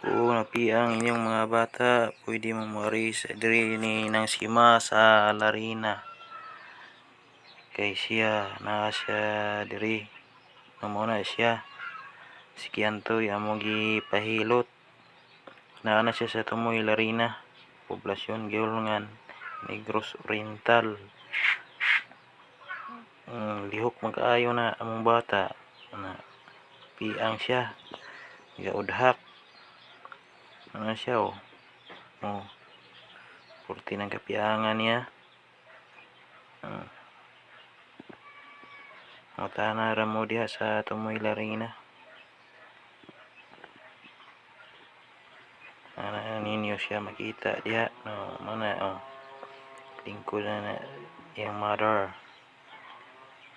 Kung napiang inyong mga bata, pwede mo moari sa diri ni nang sima sa Larina. Kay siya naa siya diri. Mao na siya. Si Kiantoy among gipahilot. Naa na siya sa Tumoy, Larina. Poblasyon Giulngan, Negros Oriental. Lihok magkaayo na among bata. Na piang siya. Gaudhak. Ano siya, oh. Oh. Purti ng kapiangan niya. Mata na ra mo diha sa Tumoy, Larina. Ana ninyo siya makita diha no mana, oh. Lingkod na na iyang mother.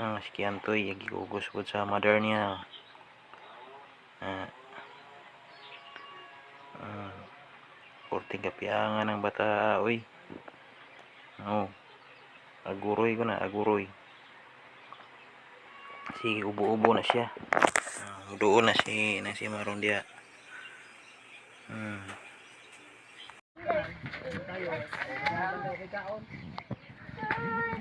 Ang si Kiantoy gigugos pud sa mother niya. Ah. Purting kapiangan ng bata, oy. Oh. Aguroy ko na, aguroy. Sige, ubo-ubo na siya. Doon na si Maron diha.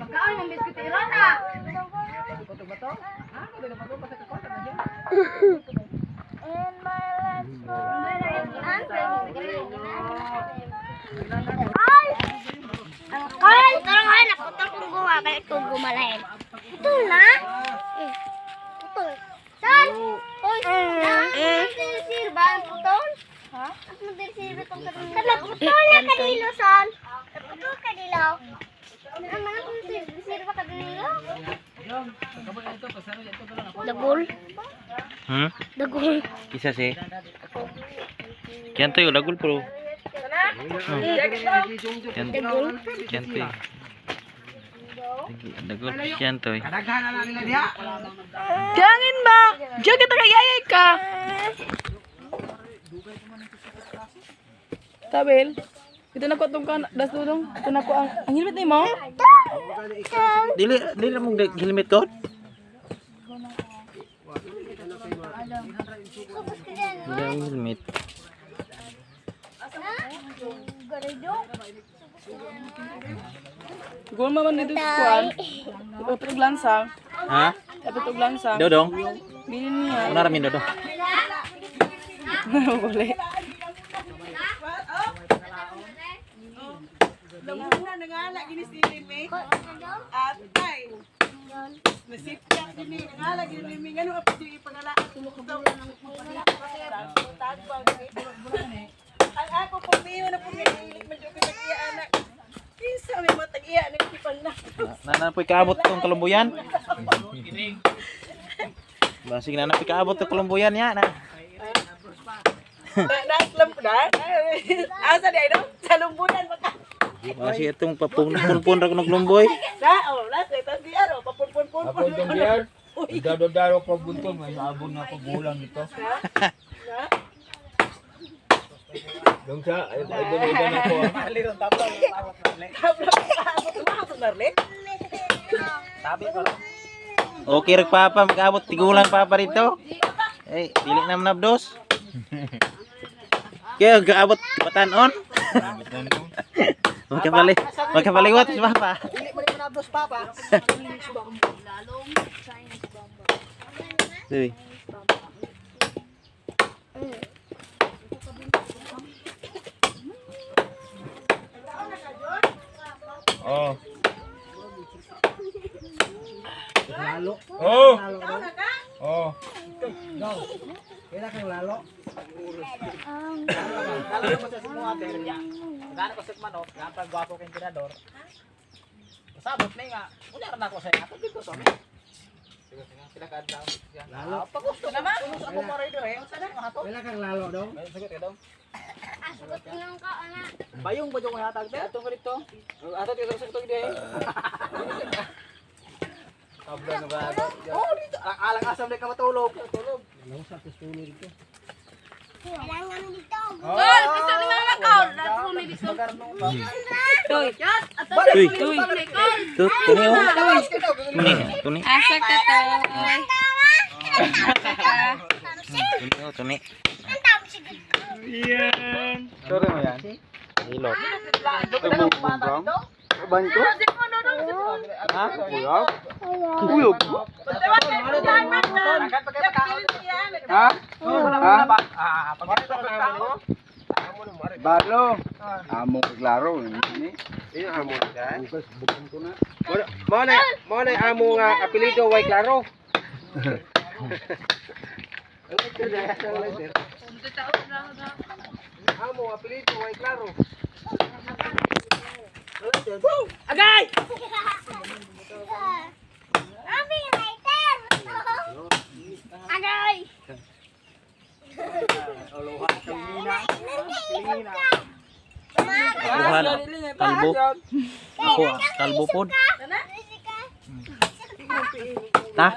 Pagkaon ng biskuit irona. Ay! Angkol! Tarong hay, naputol kong guwa, kaya ito gumalain. Putol na? Eh, putol. Saan? Uy, mm. ba ang putol? Ha? Ang silba itong kanilo? Naputol na kanilo, son. Naputol kanilo. Ang mga silba kanilo? Dagol? Hmm? Dagol. Isa si. Kiantoy lagol pro. Dagol? Kiantoy. Dagol Kiantoy. Dangin ba? Diyan kita kay ka. Tabel. Ito na ko itong kan, das dudong. Ito na ko ang helmet ni mo. Dili dili mo helmet ko. Dili ang helmet. Gawin mo man dito sa kuwan. Dapat og lansang. Ha? Dapat og lansang. Dodong. Bilin niya. Una ramin dodong. Wala. Lamuna nangala gini si Limi. Atay. Nasipyak gini nangala gini Limi ngano apa di ipangala. Ang ako pong miyo na pong ngilig man jud ko tag-iya anak. Kinsa may mo tag-iya ning ipang na. Nana po'y kaabot tong kalumbuyan. Basig nana po'y kaabot tong kalumbuyan ya na. Na naslam na. Asa di ay no? Sa lumbunan maka. Basig itong papunpun ra kunog lumboy. Na oh, na sa di aro papunpun-pun. Ako itong biyar. Dado-dado pa buntong. May sabon na pagulang ito. Dong sa, ay ay na ko. Tabla pa narle. Okay ra papa makaabot tigulang papa rito. Eh, dili na manabdos. Kaya gaabot batanon. Magkabali, magkabaliwat si papa. Dili man ni manabdos papa. Sige. Oh. Oh. Oh. Lalo mo sa mga terya. Gana ko sa manok, gana gwapo kay tirador. Pasabot na nga. Unya ra na ako sa ato dito sa amin. Sila ka adlaw. Lalo. Pagusto naman. Gusto ako mo rider eh. Unsa na mga to? Wala kang lalo dong. Sagot ka dong. Asugot nang ka, anak. Bayong ba jud ko hatag be? Ato ka dito. Ato dito sa tug di. Tabla na ba? Oh dito. Alang asam di ka matulog. Matulog. Kailangan dito. Kol, piso ni mama kol. Dato ko may biso. Tuy. Tuy. Tuy. Tu, tuni oh. Tuni, tuni. Asa ka to. Tuni oh, tuni. Ang Yan. Sorry mo yan. Hilot. Banko? Ha? Uyog? Uyog? Ha? Ha? Balo. Amo klaro ini. Iyo amo ka. Mo na amo nga apelyido way klaro. Amo apelyido way klaro. Agay! Abi, lighter! Agay! Buhan. Kalbo. Ako, kalbo pod. Ta.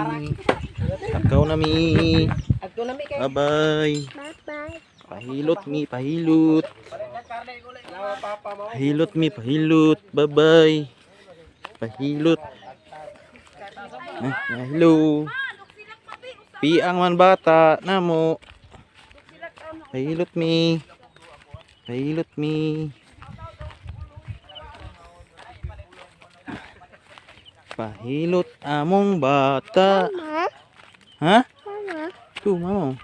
Takaw na mi. Bye-bye. Bye-bye. Pahilot mi, pahilot. Pahilot mi, pahilot. Bye-bye. Pahilot. Ah, hello. Piang man bata namo. Pahilot mi. Pahilot mi. Pahilot among bata. Mama, Ha? mama. Tu mamo.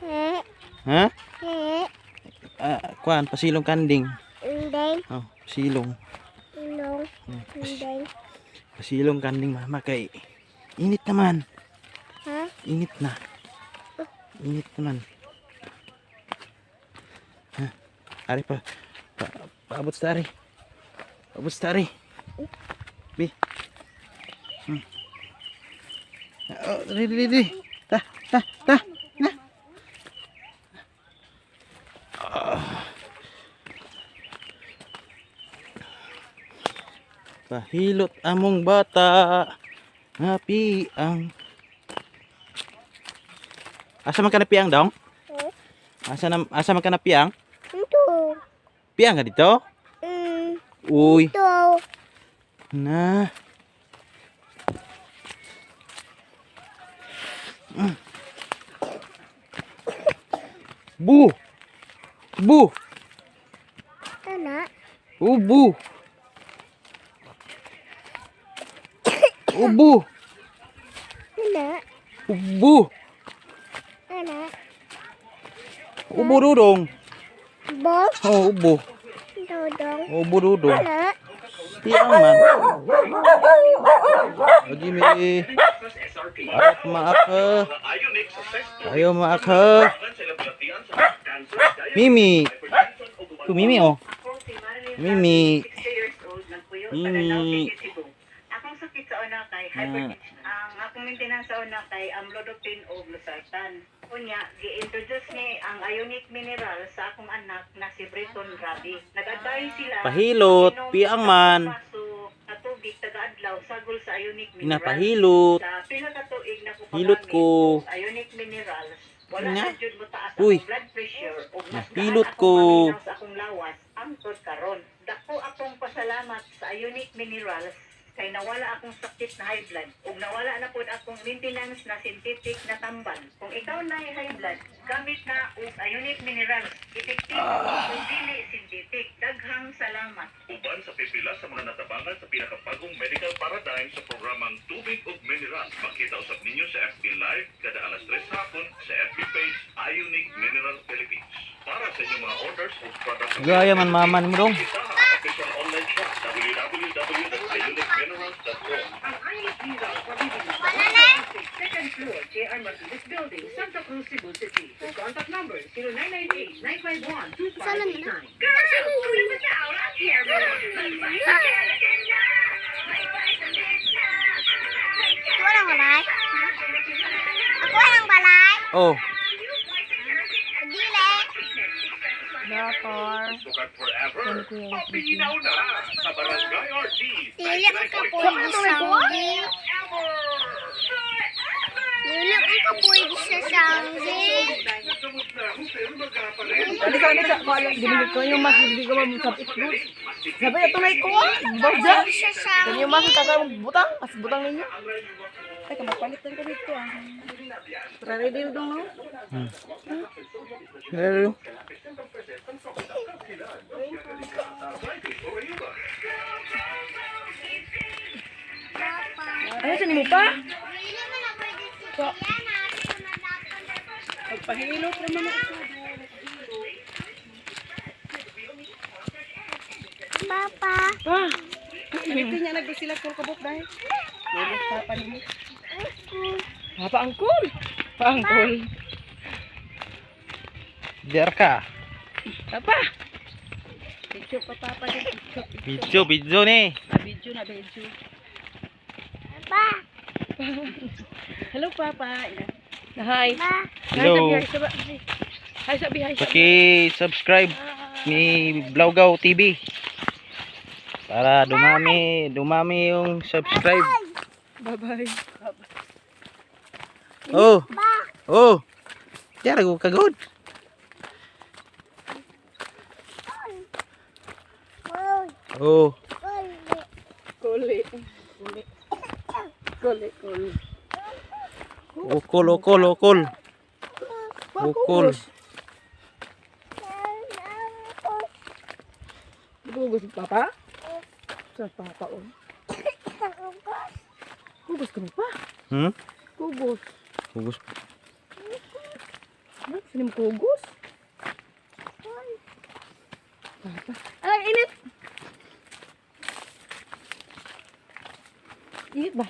Eh, Ha? eh, Ah, kuan pasilong kanding. Indeng, Oh, pasilong. indong, indeng. Pasilong kanding mama kay init naman. Ha? Init na. Init naman. Ha? Ari pa. Paabot sa ari. Paabot sa ari. Bi. Oh, dali, dali, dali. Ta, ta, ta. Na. Ah. Pahilot among bata. Ngapi ang Asa man ka na piang dong? Asa man ka na piang? Ito. Piang ka dito? Mm, Uy, ito. na. Bu. Bu. Tana. Ubu. Ubu. Tana. Ubu. Tana. Ubu dudong. Bo. Oh, ubu. Dodong. Ubu dudong. Tana. Piang man. Lagi mi. Ayot maaka. Ayaw maaka. Mimi. Tu Mimi oh. Mimi. Mimi. Akong sakit sa una kay Ah. hypertension. Ang akong maintenance sa una kay amlodipine o losartan. Unya, gi-introduce ni ang ionic mineral sa akong anak na si Britton Rabi. Nag-advise sila Pahilot, inom piang man. sa baso na tubig taga-adlaw sagol sa ionic mineral. Pinapahilot. Sa pila ka tuig na ko Hilot ko. og ionic minerals, wala Nga. na jud mo taas Uy. akong blood pressure ug mas Nahilot gaan akong ko. paminaw sa akong lawas angtod karon. Dako akong pasalamat sa ionic minerals kay nawala akong sakit na high blood ug nawala na pod akong maintenance na synthetic na tambal. Kung ikaw na high blood, gamit na og ionic minerals. Epektibo kung dili synthetic. Daghang salamat. Uban sa pipila sa mga natabangan sa pinakabagong medical paradigm sa programang Tubig ug Mineral. Makita usab ninyo sa FB Live kada alas 3 hapon sa FB page Ionic Mineral Philippines. Para sa inyong mga orders o product Gaya man mama mo dong. Bisitaha ang official online shop www.ionicminerals.com. Ang Ionic Minerals mabibili sa 116 second floor, JR Martinez Building, Santa Cruz, Cebu City. With contact number 0998-951-2589. Ako lang balay. Ako lang balay. Oh, Dili. Sukat forever. Paminaw na sa Barangay RT. Dili ka po isang di. Wala ko kabuhi sa sanggi. Ano ka, ano ka, ko ko yung mas, hindi ko masabit doon. Sabi na tunay ko ah! Bagja! Sa sanggi. Kani yung mas, kaka butang, as butang ninyo. Ay, kamapalit lang ko dito ah. Tara ready dong no? Hello. Ano sa nimo pa? Wala man ako pwede sa yan. Pagpahilot naman ako. Papa. Pa! Dito niya nagdo sila kung kabok dahil. Lulot papa nimo. Ah, paangkol! Paangkol. Diar ka. Papa! Video pa papa din. Video. Video, video ni. Video na video. Pa. Hello papa. Hi. Hello. Hi, sabi, hi, sabi, hi, sabi. Paki-subscribe ni Blaugaw TV. Para dumami, dumami yung subscribe. Bye-bye. Oh. Oh. Diar ko kagod. Oh. Kuli. Kuli. Kuli, kuli. Ukol, ukol, ukol. Ukol. Di ba gusto papa? Sa papa, oh. Kugos ka mo pa? Hmm? Kugos. Kugos. Ha? Sino mo kugos? Papa. Alang, init! Init ba?